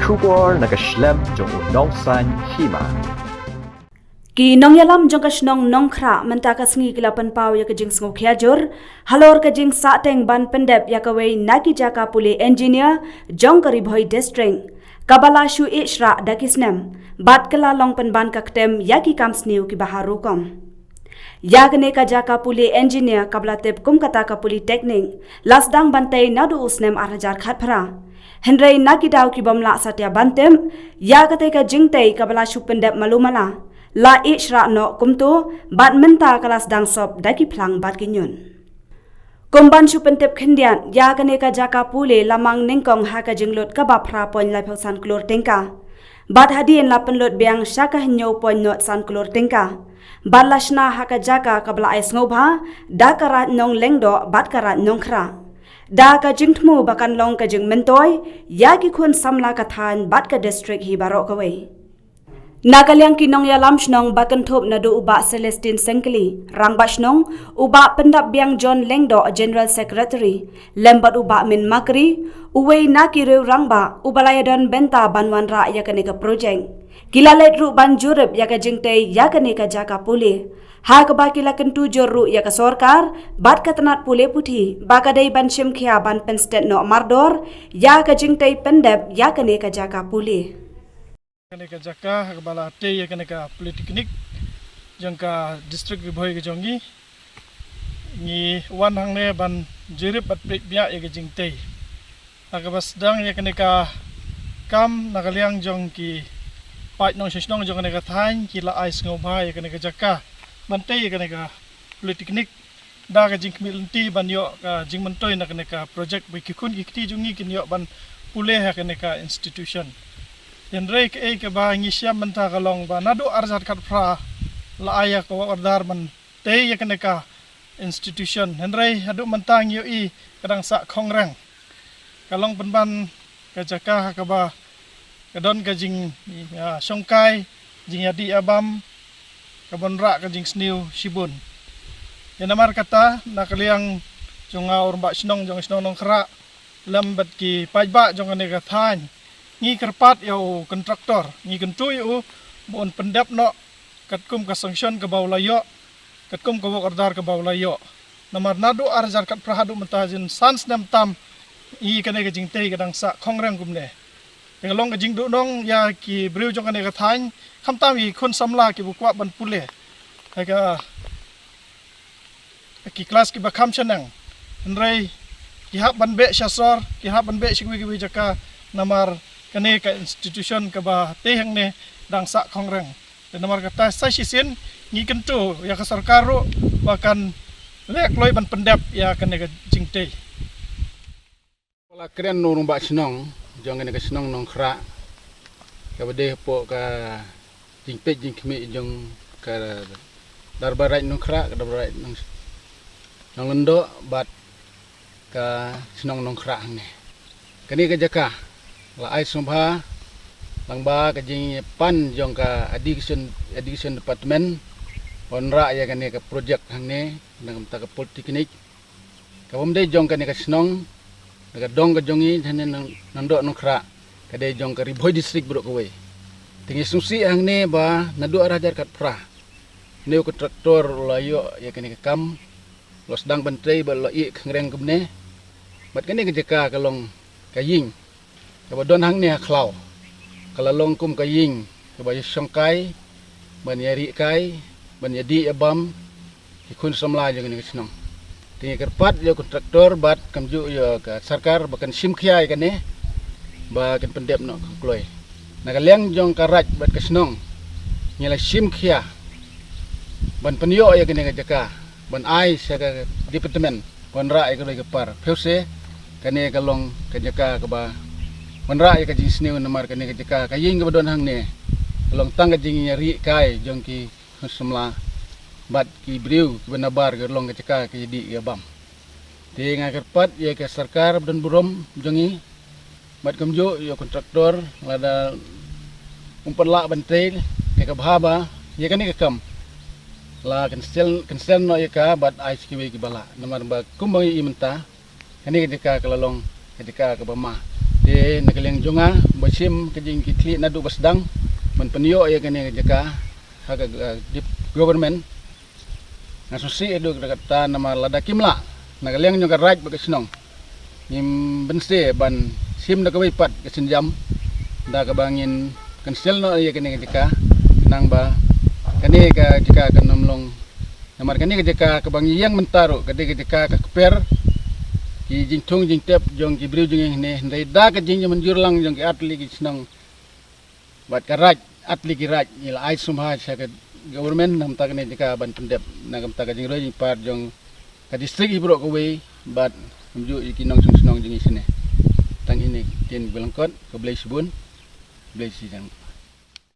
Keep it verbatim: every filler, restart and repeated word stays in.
Khubor na ka shlem jong u nongsan hima. Ki nongïalam jong ka shnong Nongkhrah mynta ka sngi ki la pynpaw ïa ka jingsngewkhia jur halor ka jingsahteng ban pyndep ïa kawei na ki jaka pule engineer jong ka Ri Bhoi District, kaba la shu ïeh shrah da ki snem bad ka la long pynban ka ktem ïa ki kam sniew kiba har rukom. Ïa kane ka jaka pule engineer kaba la tip kum kata ka polytechnic la sdang ban tei naduh u snem ar hajar khatphra. Hynrei na ki daw ki bym lah satia ban tip, ïa katei ka jingtei kaba la shu pyndep malu mala la ïeh shrah noh kumto bad mynta ka la sdang sop da ki phlang bad ki ñiut. Kum ban shu pyntip khyndiat, ïa kane ka jaka pule la mang nyngkong ha ka jinglut kaba phra point laiphew san klur tyngka, bad hadien la pynlut biang sha ka hynñiew point nod san klur tyngka, bad la shna ha ka jaka kaba la ai sngewbha da ka Raid Nong Lyngdoh bad ka Raid Nongkhrah, da ka jingthmu ba kan long ka jingmyntoi ïa ki khun samla ka thaiñ bad ka district hi baroh kawei. Na ka liang ki nongïalam shnong ba kynthup naduh u Bah Celestine Sengkli, Rangbah Shnong, u Bah Pyndapbiang John Lyngdoh, General Secretary, lem bad u Bah Min Makri, uwei na ki riew rangbah, uba la ïadon bynta ban wanrah ïa kane ka projek, ki la leit ruh ban jurip ïa ka jingtei ïa kane ka jaka pule, ha kaba ki la kyntu jur ruh ïa ka sorkar bad ka tnat pule puthi ba ka dei ban shim khia ban pynstet noh mardor ïa ka jingtei pyndep ïa kane ka jaka pule. Kane ka jaka ha kaba la tei ïa kane ka polytechnic jong ka district Ri Bhoi ka jong ngi, ngi wan hangne ban jurip bad peit biang ïa ka jingtei. Ha kaba sdang ïa kane ka kam, na ka liang jong ki paid nongshong shnong jong kane ka thaiñ ki la ai sngewbha ïa kane ka jaka ban tei ïa kane ka polytechnic da ka jingkhmih lynti ban ïoh ka jingmyntoi na kane ka projek ba ki khun ki kti jong ngi kin ïoh ban pule ha kane ka institution. Hynrei kaei kaba ngi shem mynta ka long ba naduh ar hajar khatphra la ai ïa ka work order ban tei ïa kane ka institution. Hynrei haduh mynta ngi ïohi ka dang sah khongreng. Ka long pynban ka jaka ha kaba ka don ka jing, ah, shongkai, jingïadih ïabam, ka wanrah ka jingsniew shibun. Ïa namar kata, na ka liang jong nga u Rangbah Shnong jong shnong Nongkhrah lem bad ki paidbah jong kane ka thaiñ, ngi kyrpad ïa u kontraktor, ngi kyntu ïa u ba un pyndep noh katkum ka sanction kaba u la ïoh, katkum ka work order kaba u la ïoh. Namar naduh ar hajar khatphra haduh mynta, jin san snem tam, ïa kane ka jingtei ka dang sah khongreng kumne. Ka long ka jingduhnong ïa ki briew jong kane ka thaiñ, khamtam ïa ki khun samla kiba kwah ban pule ha ka, ha ki klas kiba kham shaneng. Hynrei ki hap ban beh sha sor, ki hap ban beh sha kiwei kiwei jaka, namar kane ka institution kaba tei hangne dang sah khongreng. Te namar kata sa shisien ngi kyntu ïa ka sorkar ruh ba kan leh kloi ban pyndep ïa kane ka jingtei. La kren u Rangbah Shnong jong kane ka shnong Nongkhrah, kaba dei hapoh ka jingpeit jingkhmih jong ka Dorbar Raid Nongkhrah, ka Dorbar Raid Nong, Nonglyngdoh bad ka shnong Nongkhrah hangne. Kane ka jaka la ai sngewbha lyngba ka jingïapan jong ka education, education department, wanrah ïa kane ka projek hangne na ka bynta ka polytechnic. Kaba ym dei jong kane ka shnong, na ka dong ka jong ngi hangne Nong, Nongdoh Nongkhrah, ka dei jong ka Ri Bhoi District baroh kawei. Te ngi sngewsih hangne ba naduh ar hajar khatphra, une u kontraktor u la ïoh ïa kane ka kam, u la sdang ban trei bad u la ïeh khynreng kumne. Bad kane ka jaka ka long ka ïing kaba don hangne ha khlaw, ka la long kum ka ïing kaba ïashongkai, ban ïarieh kai, ban ïadih ïabam ki khun samla jong kane ka shnong. Te ngi kyrpad ïa u kontraktor bad kumjuh ïa ka sorkar ba kan shim khia ïa kane, ba kan pyndep noh kham kloi. Na ka liang jong ka Raid bad ka shnong, ngi la shim khia ban pynïoh ïa kane ka jaka, ban ai sha ka department wanrah ïa ka dei ka par. Phi ïohi, kane ka long ka jaka kaba wanrah ïa ka jingsniew namar kane ka jaka, ka ïing kaba don hangne, ka long tang ka jingïarieh kai jong ki khun samla bad ki briew kiba nabar, ka long ka jaka ka ïadih ïabam. Te nga kyrpad ïa ka sorkar ba don burom jong ngi, bad kumjuh ïa u kontraktor, lada um pat lah ban trei, te ka bha ba ïa kane ka kam la cancel, cancel noh ïa ka bad ai sha kiwei kiba lah. Namar ba kumba ngi ïohi mynta, kane ka jaka ka la long ka jaka kaba ma. Te na ka liang jong nga ba shim ka jingkitkhlieh naduh ba sdang ban pynïoh ïa kane ka jaka ha ka, uh, dip government. Nga sngewsih haduh katta namar lada kim lah na ka liang jong ka raid bad ka shnong, ngim bynse ban shim da kawei pat ka sienjam da kaba ngin cancel noh ïa kane ka jaka, khnang ba kane ka jaka kan ym long. Namar kane ka jaka kaba ngi ïeng mynta ruh ka dei ka jaka ka kper ki jingthung jingtep jong ki briew jong ngi hangne, hynrei da ka jingmynjur lang jong ki artylli ki shnong bad ka raid, artylli ki raid, ngi la ai sumha sha ka government na ka bynta kane ka jaka ban pyndep na ka bynta ka jingroi jingpar jong ka district hi baroh kawei bad kumjuh ïa ki nongshong shnong jong ngi shane. Tang ine ktien ba lyngkot, khublei shibun. Khublei shijang.